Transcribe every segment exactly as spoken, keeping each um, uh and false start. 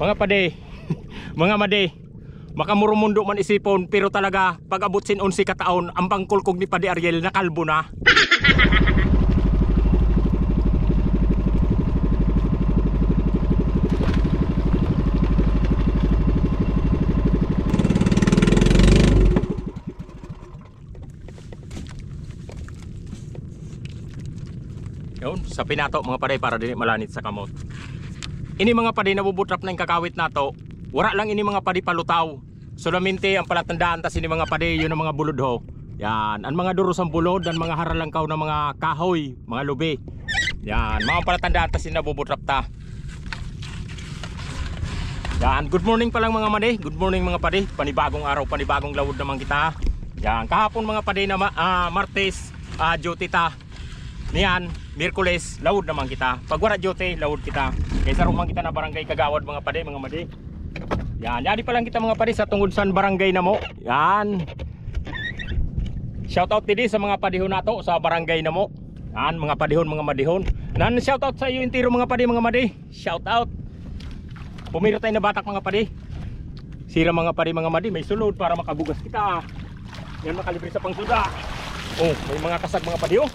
Mga padi, mga madi, makamurumundo man isipon, pero talaga, pag-abot sin onse kataon, an pangkulkog ni Padi Ariel, nakalbo na. Yun, sapin nato, mga padi, para dili malanit sa kamot. Ini, mga padi, nabubutrap na in kakawit nato. Wara lang ini, mga padi, palutaw. Solamente an palatandaan ta sini, mga padi, yun an mga bulod ho. Yan, an mga durus an bulod, an mga haralangkaw na mga kahoy, mga lubi. Yan, mga palatandaan ta sini nabubutrap ta. Yan, good morning pa lang, mga madi. Good morning, mga padi. Panibagong araw, panibagong lawod naman kita. Yan, kahapon, mga padi, na ma-, ah, Martes, ah, duty ta. Niyan, Miyerkules, lawod naman kita. Pag wara duty, lawod kita. Kay saro man kita na barangay kagawad, mga padi, mga madi. Yan, yadi pa lang kita, mga padi, sa tungod san barangay namo. Yan. Shout out didi sa mga padihon nato sa barangay namo. Yan, mga padihon, mga madihon. Nan, shout out sa iyo entero, mga padi, mga madi. Shout out. Pumiro tayo na batak, mga padi. Sira, mga padi, mga madi, may sulod para makabugas kita. Yan, makalibre sa pangsuda. Oh, may mga kasag, mga padi, oh.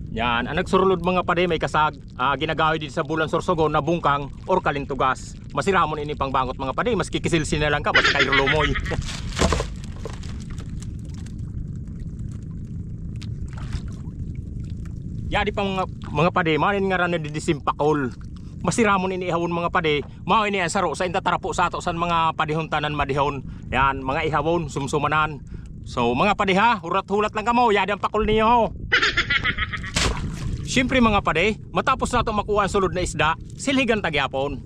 Yan, an nagsurulod, mga padi, may kasag. Ah, ginagawi didi sa Bulan Sorsogon na bungkang or kalintugas. Masiramon ini pangbangot, mga padi, maski kisilsil na lang ka, basta kay rulumoy. Yadi pa, mga, mga padi, manin ngaran na didi simpakol. Masiramon ini ihawon, mga padi, mao ini an saro sa intatarapo sato san mga padihon tanan madihon. Yan, mga ihawon, sumsumanan. So, mga padi ha, hulat-hulat lang kamo, yadi an pakol niyo ho. Siyempre, mga padi, matapos nato makuha an sulod na isda, silhigan ta gihapon.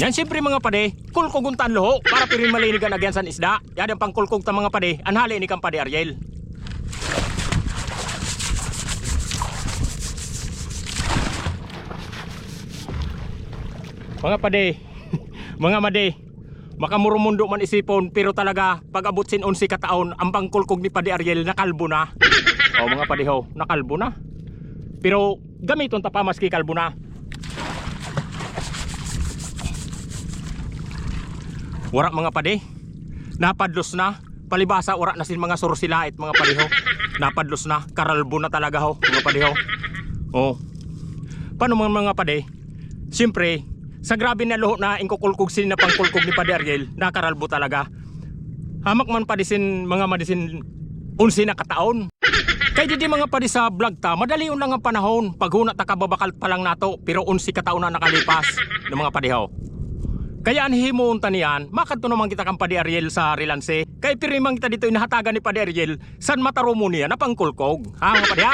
Yan, siyempre, mga padi, kulkugon ta an luho para piri malinig an agyan san isda. Yadi an pangkulkog ta, mga padi, an hali ni kan Padi Ariel. Mga padi, mga madi, makamurumundo man isipon, pero talaga, pag-abot sin onse kataon, an pangkulkog ni Padi Ariel, nakalbo na. O, mga padi ho, nakalbo na. Pero, gamiton ta pa maski kalbo na. Wara, mga padi. Napadlos na. Palibasa, wara na sin mga sursilait, mga padi ho. Napadlos na. Karalbo na talaga ho, mga padi ho. O. Paano man, mga padi? Siyempre, sa grabe na luho na inkukulkog sini na pangkulkog ni Padi Ariel, nakaralbo talaga. Hamak man, padi, sin mga madi sin onse na kataon. Kay didi, mga padi, sa vlog ta, madalion lang an panahon. Paghuna ta kababakal pa lang nato, pero onse kataon na nakalipas, no, mga padi ho. Kaya an hihimuon ta niyan, makadto naman kita kan Padi Ariel sa Relansa. Kay pirmi man kita dito inahatagan ni Padi Ariel, san matarumo niya na pangkulkog. Ha, mga padi, ha?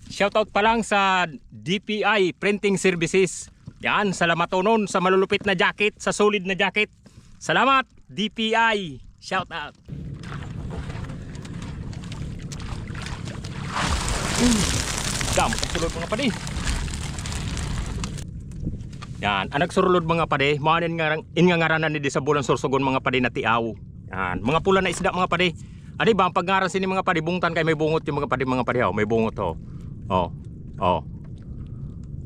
Shoutout pa lang sa D P I Printing Services. Yan, salamatonon sa malulupit na jacket, sa solid na jacket. Salamat, D P I. Shout out. Damo sa sulod, mga padi. Yan, an nagsurulod, mga padi, mao in nga, in nga ngaranan ni di sa Bulan Sorsogon, mga padi, na tiaw. Yan, mga pula na isda, mga padi. An iba, an pagngaran sini, mga padi, bungtan kay may bungot ini, mga padi, mga padi, ho, may bungot, ho. O. O.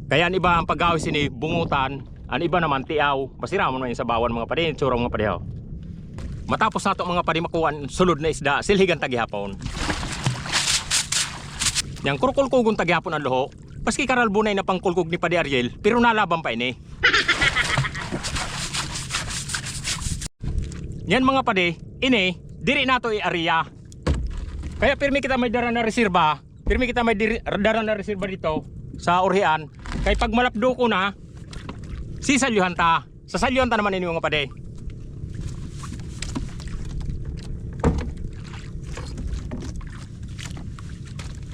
Kaya an iba, an pag-aaway sini, bungutan, an iba naman, tiaw. Masiramon man in sabawan, mga padi, itsura, mga padi, ho. Matapos nato, mga padi, makuha an sulod na isda, silhigan ta gihapon. Yan, kurkulkugon ta gihapon an luho. Maski karalbo na in pangkulkog ni Padi Ariel, pero nalaban pa ini. Yan, mga padi, ini, diri nato i-area. Kaya pirmi kita may dara na reserba, pirmi kita may diri, dara na reserba dito sa orhian. Kay pag malapduko na, sisalyuhan ta. Sasalyuhan ta naman ini, mga padi.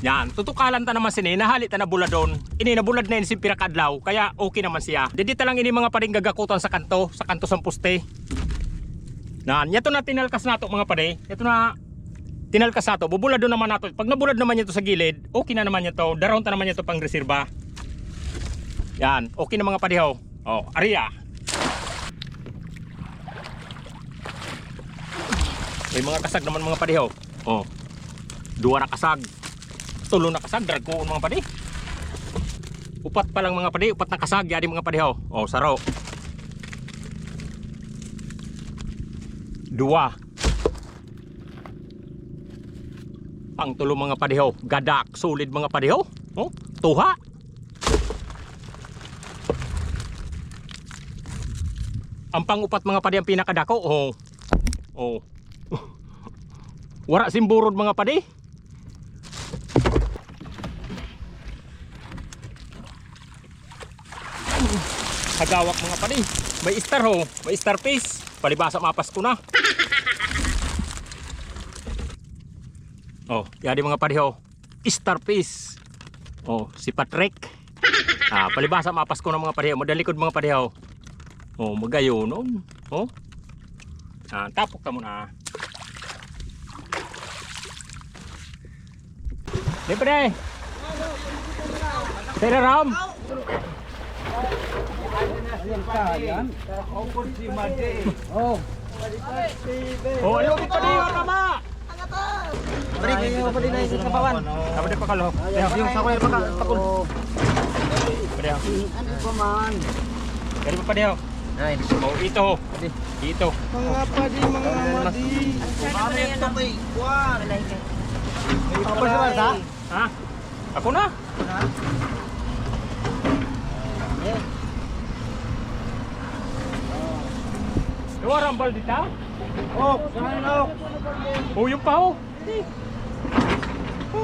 Yan, tutukalan ta naman sini, nahali ta na buladon. Ini, nabulad na ini sin pirakaadlaw, kaya okay naman siya. Didi ta lang ini, mga padi, gagakutan sa kanto, sa kanto sang poste. Nan, yato na tinalkas nato, mga padi. Yato na tinalkas nato, bubuladon naman nato. Pag nabulad naman yato sa gilid, okay na naman yato. Darahon ta naman yato pangreserba. Yan, okay na, mga padi, ho. O, aria. Ay, mga kasag naman, mga padi, ho. O. Duwa na kasag. Tulo na kasag, darag koon, mga padi. Upat pa lang, mga padi, upat na kasag, yadi, mga padi, ho. O, saro. Duwa. Pangtulo, mga padi, ho. Gadak, solid, mga padi, ho. O, tuha. Ang pangupat, mga padi, ang pinakadako. O. O. Wara simburod, mga padi. Hagawak, mga padi. May star, ho. May star fish. Palibasa mapasko na. O, yadi, mga padi, ho. Star fish. O, si Patrick. A, palibasa mapasko na, mga padi, ho. Madalikod, mga padi, ho. O, magayon, no? O. A, tapok ta muna. Di, padi. Sira ram. O. O, ayo, di, padi, o, tama. Padi, kayo, padi, na yung kabawan. Apa dia pakalo? Yung sa ko yung paka-, pakul. Padi, o. Ano ba man? Dari pa, padi, o. Ay. O, ito, ho. Ito. Mga padi, mga madi. Ano ito kay Juan? Apa sa, ha? Ako na. Iwa rambal dita? O, saan, o? O, yung pa, o. O.